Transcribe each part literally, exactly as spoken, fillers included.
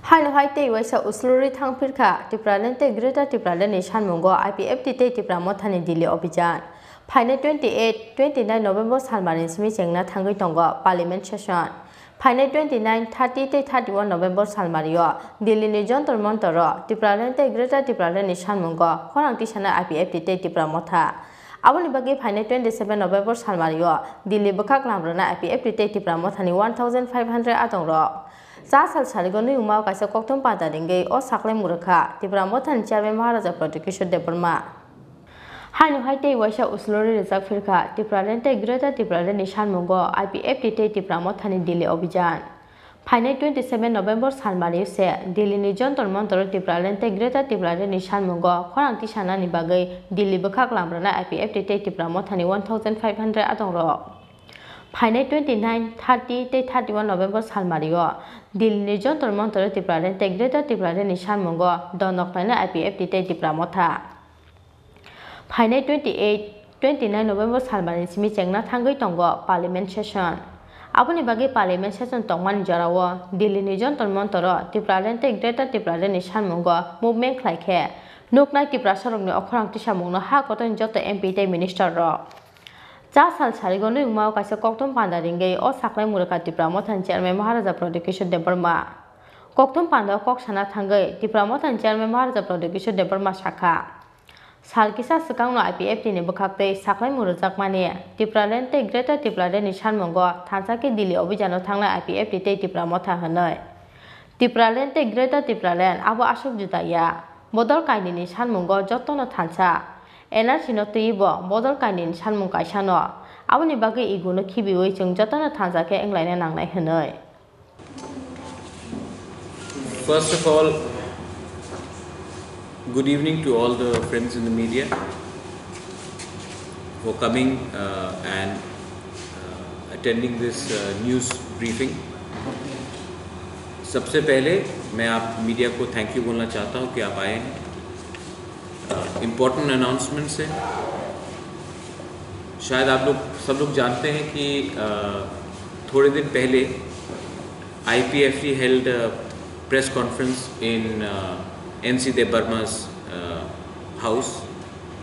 Haino hai tei waisa usluri thangphirkha Tipraland tei Greater Tipraland ni sanmungo I P F T tei Tipra Mothani Delhi Obhijan. Phainai twenty eight, twenty nine November salmani simi chengna thangwi tongo Parliament session. Phainai twenty nine, thirty tei thirty one November salmario Delhi ni Jantar Mantar o Tipraland tei Greater Tipraland ni sanmungo khorang tisana I P F T tei Tipra Motha. Aboni bagwi phainai twenty seven November salmario Delhi bwkhak lamrwna I P F T tei Tipra Mothani one thousand five hundred adongrok. Cha sal sarigo nuyungmao kaisa kokthum panda ringwi o saklai murwkha Tipra Mothani Chairman Maharaja Pradyot Kishore Debbarma. Haino hai tei waisa usluri rijak phirkha Tipraland tei Greater Tipraland ni sanmungo I P F T tei Tipra Mothani Delhi Obhijan. Phainai twenty seven November salmario se Delhi ni Jantar Mantar o Tipraland tei Greater Tipraland ni sanmungo khorang tisanani bagwi Delhi bwkhak lamrwna I P F T tei Tipra Mothani one thousand five hundred adongrok. Phainai twenty nine, thirty tei thirty one November salmario Delhi ni Jantar Mantar o Tipraland tei Greater Tipraland ni sanmungo donok naina I P F T tei Tipra Motha. Phainai twenty eight, twenty nine November salmani simi chengna thangwi tongo Parliament session. Aboni bagwi Parliament session tongmani jorao Delhi ni Jantar Mantar o Tipraland tei Greater Tipraland ni sanmungo movement khlai khe nuknai Tiprasarokni okhorang tisamungno ha kotorni joto M P tei minister rok. Cha sal sarigo nuyungmao kaisa kokthum panda ringwi o saklai murwkha Tipra Mothani Chairman Maharaja Pradyot Kishore Debbarma. Kokthum panda o kok sana thangwi Tipra Mothani Chairman Maharaja Pradyot Kishore Debbarma sakha, sal kisa swkangno I P F T ni bwkhaktwi saklai murwkjakmani Tipraland tei Greater Tipraland ni sanmungo thansa khe Delhi Obhijan o thangnai I P F T tei Tipra Motha hwnwi. Tipraland tei Greater Tipraland abo aswk juda ya. Bodol kainwini sanmungo jotono thansa. N R C no twiwi bo bodol kainwini sanmung kaisano. Aboni bagwi ego no khibiwi chwng jotono thansa khe wnglaina nangnai hwnwi. First of all, good evening to all the friends in the media for coming, uh, and, uh, attending this, uh, news briefing. सबसे पहले मैं आप मीडिया को thank you बोलना चाहता हूँ कि आप आए हैं। इम्पोर्टेंट अनाउंसमेंट्स है। शायद आप लोग, सब लोग जानते हैं कि, अ, थोड़े दिन पहले I P F T held a press conference in, uh, N C Debbarma's, uh, house,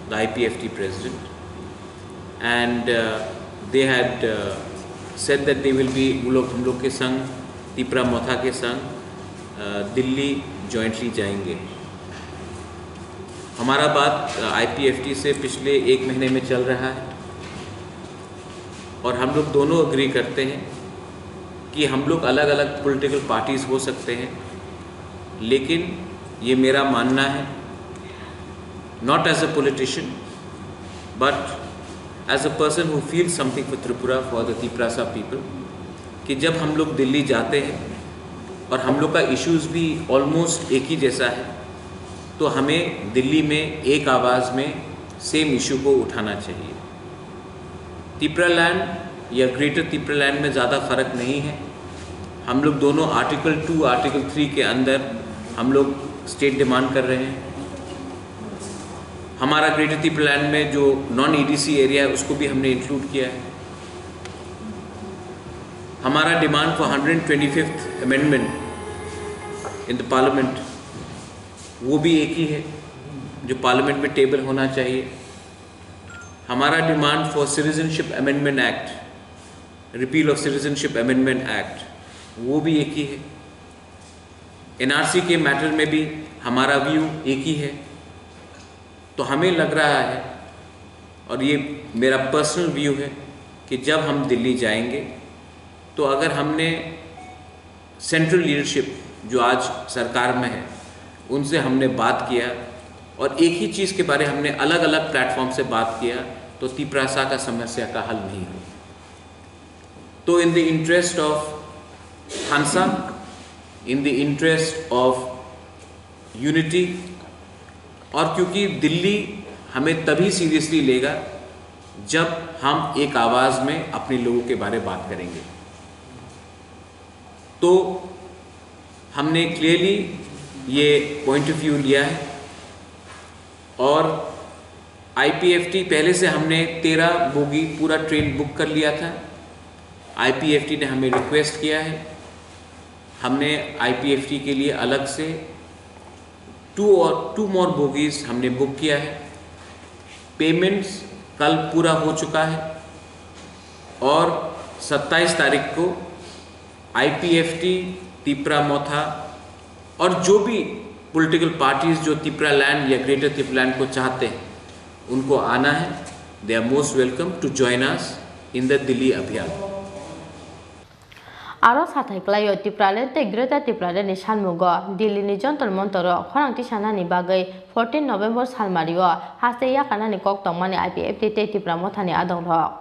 the I P F T president. And, uh, they had, uh, said that they will be, वो लोग हम लोग के संग, तिपरा मोथा के संग, uh, दिल्ली जॉइंटली जाएंगे। हमारा बात, uh, I P F T से पिछले एक महीने में चल रहा है और हम लोग दोनों एग्री करते हैं कि हम लोग अलग-अलग पॉलिटिकल पार्टीज हो सकते हैं, लेकिन ये मेरा मानना है, not as a politician, but as a person who feels something for Tripura, for the Tiprasa people, कि जब हम लोग दिल्ली जाते हैं और हम लोग का इश्यूज भी ऑलमोस्ट एक ही जैसा है, तो हमें दिल्ली में एक आवाज़ में सेम इशू को उठाना चाहिए। तिपरालैंड या ग्रेटर तिपरालैंड में ज़्यादा फ़र्क नहीं है। हम लोग दोनों आर्टिकल टू, आर्टिकल थ्री के अंदर हम लोग स्टेट डिमांड कर रहे हैं। हमारा ग्रेटर तिपरालैंड में जो नॉन ईडीसी एरिया है, उसको भी हमने इंक्लूड किया है। हमारा demand for hundred twenty fifth amendment in the parliament, वो भी एक ही है, जो पार्लियामेंट में टेबल होना चाहिए। हमारा demand for citizenship amendment act, repeal of citizenship amendment act, वो भी एक ही है। एनआरसी के मैटर में भी हमारा व्यू एक ही है। तो हमें लग रहा है, और ये मेरा पर्सनल व्यू है, कि जब हम दिल्ली जाएंगे, तो अगर हमने सेंट्रल लीडरशिप जो आज सरकार में है, उनसे हमने बात किया और एक ही चीज़ के बारे हमने अलग-अलग प्लेटफॉर्म से बात किया, तो तिपरासा का समस्या का हल नहीं हो। तो in the interest of thansa, in the interest of unity, और क्योंकि दिल्ली हमें तभी सीरियसली लेगा जब हम एक आवाज़ में अपने लोगों के बारे बात करेंगे। तो हमने क्लियरली ये पॉइंट ऑफ व्यू लिया है और आईपीएफटी पहले से हमने तेरह बोगी पूरा ट्रेन बुक कर लिया था। आईपीएफटी ने हमें रिक्वेस्ट किया है हमने आईपीएफटी के लिए अलग से टू और टू मोर बोगीज हमने बुक किया है। पेमेंट्स कल पूरा हो चुका है और सत्ताईस तारीख को आईपीएफटी, तिपरा मोथा और जो भी पॉलिटिकल पार्टीज जो तिपरा लैंड या ग्रेटर तिपरा लैंड को चाहते हैं, उनको आना है। They are most welcome to join us in the Delhi अभियान। Aro sathai kwlaio Tipraland tei Greater Tipraland ni sanmungo Delhi ni Jantar Mantar o khorang tisanani bagwi fourteen November salmario haste yakarnani kok tongmani I P F T tei Tipra Mothani adongrok.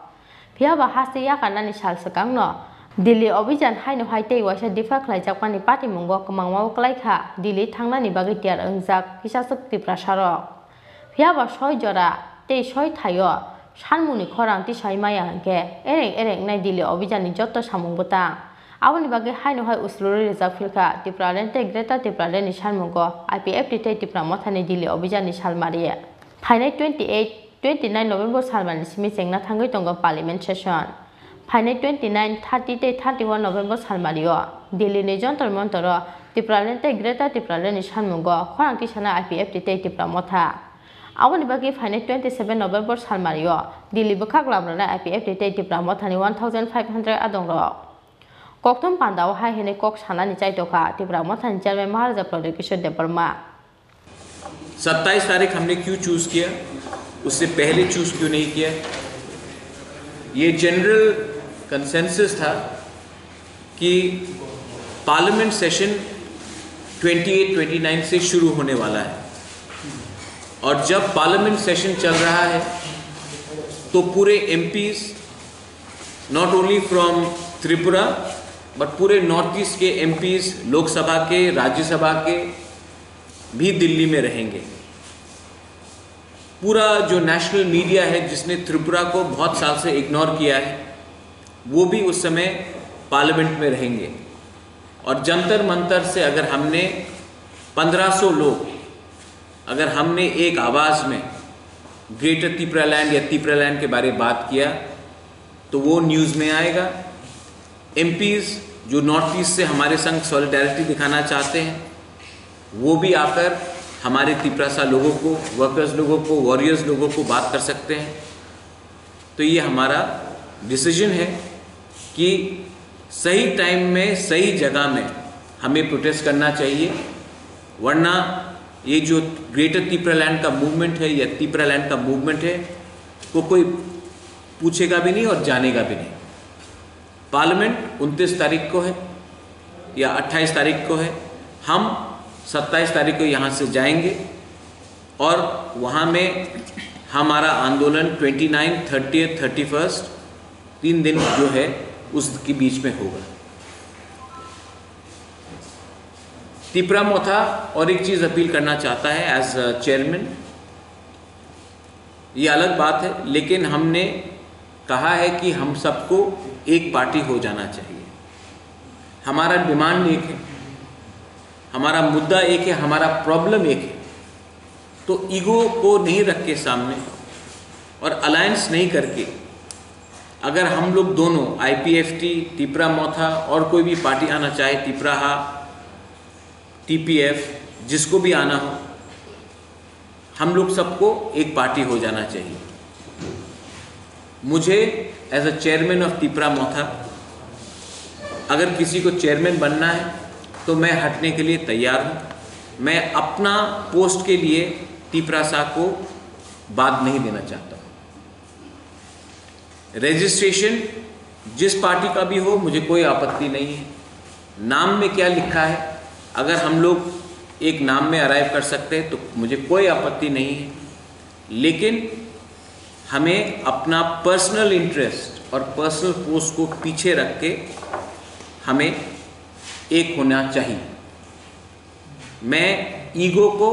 Phiya ba haste yakarnani sal swkangno Delhi Abhijan haino hai tei waisa dipha khlaijakmani patimungo kwmangma o kwlai kha Delhi thangnani bagwi tiyar wngjak kisaswk Tiprasarok. Phiya ba soi jora tei soi thaio sanmungni khorang tisai maya hwnkhe ereng ereng wngnai Delhi Abhijanni jotto samung bwtang. Aboni bagwi haino hai uslurwi rijak philkha Tipraland tei Greater Tipraland ni sanmungo I P F T tei Tipra Mothani Delhi Abhijanni salmari. Phainai twenty eight, twenty nine November salmani simi chengna thangwi tongo Parliament session. Phainai twenty nine, thirty tei thirty one November salmario Delhi ni Jantar Mantar o Tipraland tei Greater Tipraland ni sanmungo khorang tisana I P F T tei Tipra Motha. Aboni bagwi phainai twenty seven November salmario Delhi bwkhak labrana I P F T tei Tipra Mothani one thousand five hundred adongrok. Kokthum pandao hai hwnwi kok sanani chaitokha Tipra Mothani Chairman Maharaja Pradyot Kishore Debbarma. सत्ताईस तारीख हमने क्यों चूज किया, उससे पहले चूज क्यों नहीं किया? ये जनरल कंसेंसस था कि parliament session twenty eight twenty nine से शुरू होने वाला है, और जब पार्लियामेंट सेशन चल रहा है तो पूरे MPs, not only from Tripura, but पूरे नॉर्थ ईस्ट के एमपीज, लोकसभा के, राज्यसभा के, भी दिल्ली में रहेंगे। पूरा जो नेशनल मीडिया है, जिसने त्रिपुरा को बहुत साल से इग्नोर किया है, वो भी उस समय पार्लियामेंट में रहेंगे। और जंतर मंतर से अगर हमने पन्द्रह सौ लोग, अगर हमने एक आवाज़ में ग्रेटर तिपरा लैंड या तिपरा लैंड के बारे में बात किया, तो वो न्यूज़ में आएगा। एमपीज जो नॉर्थ ईस्ट से हमारे संग सॉलिडारिटी दिखाना चाहते हैं, वो भी आकर हमारे तिपरासा लोगों को, वर्कर्स लोगों को, वॉरियर्स लोगों को बात कर सकते हैं। तो ये हमारा डिसीजन है कि सही टाइम में, सही जगह में हमें प्रोटेस्ट करना चाहिए, वरना ये जो ग्रेटर तिपरा लैंड का मूवमेंट है या तिपरा लैंड का मूवमेंट है, को कोई पूछेगा भी नहीं और जानेगा भी नहीं। पार्लियामेंट उनतीस तारीख को है या अट्ठाईस तारीख को है, हम सत्ताईस तारीख को यहाँ से जाएंगे और वहाँ में हमारा आंदोलन twenty nine, thirtieth, thirty first, तीन दिन जो है, उसके बीच में होगा। तिपरा मोथा और एक चीज़ अपील करना चाहता है एज अ चेयरमैन। ये अलग बात है, लेकिन हमने कहा है कि हम सबको एक पार्टी हो जाना चाहिए। हमारा डिमांड एक है, हमारा मुद्दा एक है, हमारा प्रॉब्लम एक है। तो ईगो को नहीं रख के सामने और अलायंस नहीं करके, अगर हम लोग दोनों, आईपीएफटी, तिपरा मोथा और कोई भी पार्टी आना चाहे, तिपरा हा, टीपीएफ, जिसको भी आना हो, हम लोग सबको एक पार्टी हो जाना चाहिए। मुझे as a chairman of Tipra Motha, अगर किसी को चेयरमैन बनना है, तो मैं हटने के लिए तैयार हूँ। मैं अपना पोस्ट के लिए तिपरासा को बाद नहीं देना चाहता हूँ। रजिस्ट्रेशन जिस पार्टी का भी हो, मुझे कोई आपत्ति नहीं है। नाम में क्या लिखा है, अगर हम लोग एक नाम में अराइव कर सकते हैं, तो मुझे कोई आपत्ति नहीं है। लेकिन हमें अपना पर्सनल इंटरेस्ट और पर्सनल पोस्ट को पीछे रख के हमें एक होना चाहिए। मैं ईगो को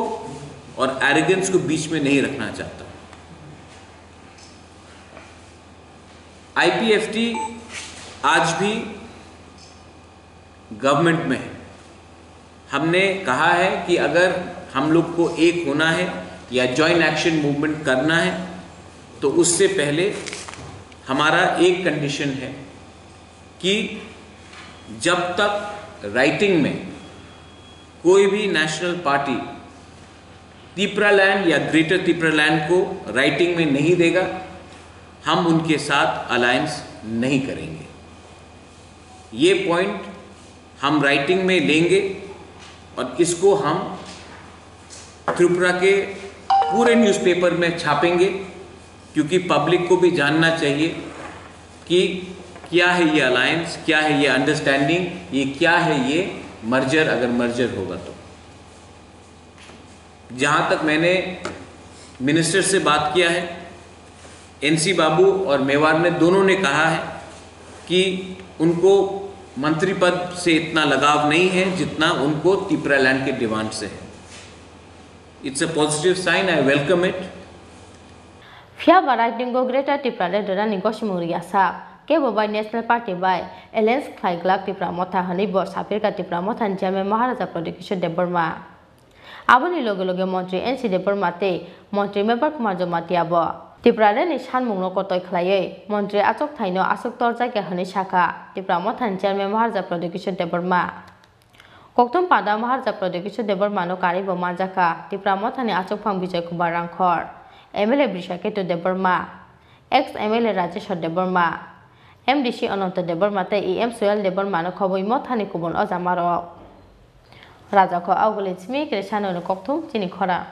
और एरोगेंस को बीच में नहीं रखना चाहता। आईपीएफटी आज भी गवर्नमेंट में है। हमने कहा है कि अगर हम लोग को एक होना है या जॉइंट एक्शन मूवमेंट करना है, तो उससे पहले हमारा एक कंडीशन है कि जब तक राइटिंग में कोई भी नेशनल पार्टी तिपरालैंड या ग्रेटर तिपरालैंड को राइटिंग में नहीं देगा, हम उनके साथ अलायंस नहीं करेंगे। ये पॉइंट हम राइटिंग में लेंगे और इसको हम त्रिपुरा के पूरे न्यूज़पेपर में छापेंगे, क्योंकि पब्लिक को भी जानना चाहिए कि क्या है ये अलायंस, क्या है ये अंडरस्टैंडिंग, ये क्या है ये मर्जर, अगर मर्जर होगा तो। जहाँ तक मैंने मिनिस्टर से बात किया है, एनसी बाबू और मेवार ने दोनों ने कहा है कि उनको मंत्री पद से इतना लगाव नहीं है जितना उनको तिपरालैंड के डिमांड से है। It's a positive sign, I welcome it. Phiya ba raidingo Greater Tipraland rwnani gosimung riyasa kebo bai National Party bai alliance khlai glak Tipra Motha hwnwi bo sapirkha Tipra Mothani Chairman Maharaja Pradyot Kishore Debbarma. Aboni loge loge Montri N C Debbarma tei Montri Mevar Kumar Jamatia bo Tipralandni sanmungno kotoi khlaiwi Montri achokthaino aswk torjakya hwnwi sakha Tipra Mothani Chairman Maharaja Pradyot Kishore Debbarma. Kokthum panda Maharaja Pradyot Kishore Debbarmano karwi bo manjakha Tipra Mothani achukphang Bijoy Kumar Rangkhor, M L A Brishaketu Debbarma, ex M L A Rajeshwar Debbarma, M D C Ananta Debbarma tei E M Soyal Debbarmano khobwi Mothani kubun ojamarok. Rajakho Auguli Chimi Kre Sanoni Kokthum chini khorang.